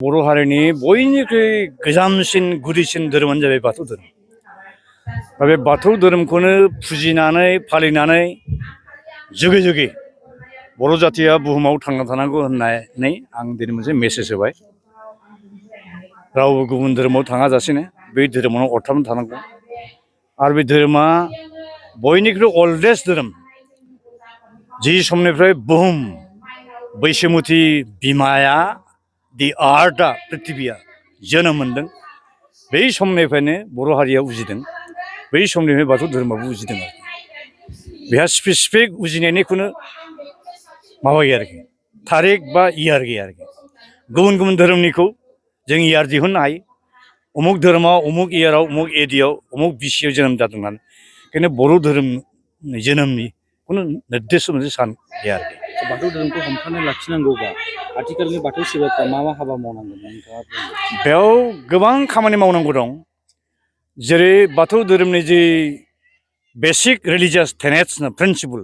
बर' हारिनि बयनिख्रुइ गोजामसिन गुदिसिन धोरोमानो जाबाय बाथौ धोरोम। दा बे बाथौ धोरोमखौनो फुजिनानै फालिनानै जुगे जुगे बर' जाथिया बुहुमाव थांना थानांगौ होननानै आं दिनै मोनसे मेसेज होबाय। रावबो गुबुन धोरोमाव थाङाजासेनो बे धोरोमावनो अरथाबना थानांगौ। आरो बे धोरोमा बयनिख्रुइ अल्डेस्ट धोरोम। जि समनिफ्राय बुहुम बैसोमुथि बिमाया दि आर्टआ प्रिथिबिया जोनोम मोनदों बै समनिफ्रायनो बर' हारिया उजिदों। बै समनिफ्राय बाथौ धोरोमाबो उजिदों आरो बेहा स्पेसिफिक उजिनायनि खुनु माबा गैया आरोखि थारिख बा इयार गैया आरोखि। गुबुन गुबुन धोरोमनिखौ जों इयार दिहुननो हायो। उमुक धोरोमाव उमुक इयाराव उमुक एडियाव उमुक बिसियाव जोनोम जादों होननानै, खिन्थु बर' धोरोमनि जोनोमनि खुनु निर्दिष्ट मोनसे सान गैया आरोखि। बाथौ धोरोमखौ हमथाना लाखिनांगौबा आथिखालनि बाथौ सिबियारिफ्रा मा मा हाबा मावनांगोन नोंथाङा बुङो? बेयाव गोबां खामानि मावनांगौ दं। जेरै बाथौ धोरोमनि जि बेसिक रिलिजियास टेनेट्स प्रिन्सिपल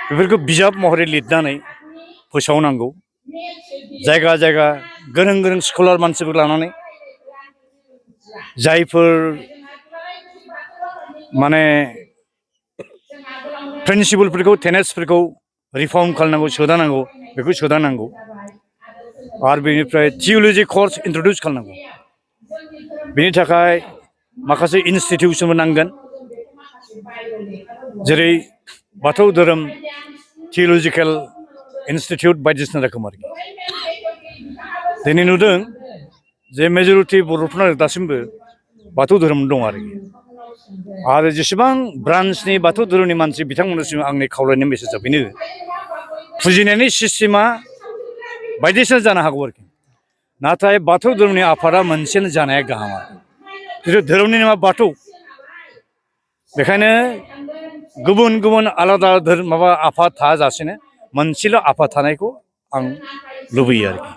बेफोरखौ बिजाब महरै लिरनानै फोसावनांगौ। जायगा जायगा गोरों गोरों स्कलार मानसिफोर लानानै जायफोर माने प्रिन्सिपलफोरखौ टेनेट्सफोरखौ रिफर्म खालामनांगौ, सोदांनांगौ, बेखौ सोदांनांगौ। आरो बेनिफ्राय थिअल'जि कर्स इन्ट्रडिउस खालामनांगौ। बेनि थाखाय माखासे इनस्टिटिउसनबो नांगोन। जेरै बाथौ धोरोम थिअलजिकेल इनस्टिटिउट बायदिसिना रोखोम आरोखि। दिनै नुदों जे मेजरिटि बर'फोरना दासिमबो बाथौ धोरोम दं आरोखि। आरो जेसेबां ब्रान्सनि बाथौ धोरोमनि मानसि बिथांमोननिसिम आंनि खावलायनाय मेसेजआ बेनो, फुजिनायनि सिस्टेमा बायदिसिना जानो हागौ आरोखि, नाथाय बाथौ धोरोमनि आफादा मोनसेनो जानाया गाहाम आरो। जिथु धोरोमनि नामा बाथौ, बेखायनो गुबुन गुबुन आलादा धोरोम माबा आफाद थायाजासेनो मोनसेल' आफाद थानायखौ आं लुबैयो आरोखि।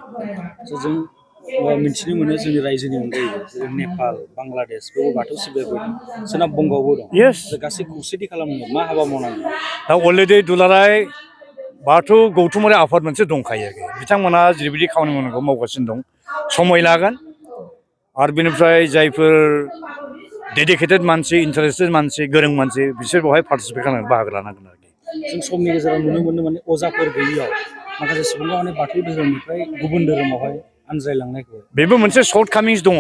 जों मिथिनो मोनो जोंनि रायजोनि अनगायैबो जेरै नेपाल, बांलादेश बेयाव बाथौ सिबियारिफोर दं, सोनाब बंगआवबो दं। येस, गासै खौसेथि खालामनो मा हाबा मावनांगोन? दा अलरेडि दुलाराय बाथौ गौथुमारि आफाद मोनसे दंखायो आरोखि। बिथांमोना जेरैबायदि खामानि मावनांगौ मावगासिनो दं, समय लागोन। आरो बेनिफ्राय जायफोर डेडिकेटेड मानसि, इन्टारेस्टेड मानसि, गोरों मानसि, बिसोर बेवहाय पार्टिसिपेट खालामनानै बाहागो लानांगोन आरोखि। जों समनि गेजेराव नुनो मोनो माने अजाफोर गैयियाव माखासे सुबुंफोरा माने बाथौ धोरोमनिफ्राय गुबुन धोरोमावहाय आनज्रायलांनायखौ। बेबो मोनसे सर्ट कामिंस दङ।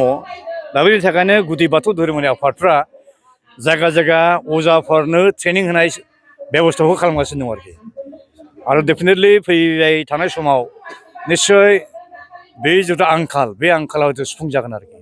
दा बेनि थाखायनो गुदि बाथौ धोरोमारि आफादफ्रा जायगा जायगा अजाफोरनो ट्रेनिं होनाय बेब'स्थाखौ खालामगासिनो दं आरोखि। आरो डेफिनेटलि फैबाय थानाय समाव निस्सय बे जिथु आंखाल, बे आंखाला हयथ' सुफुंजागोन आरोखि।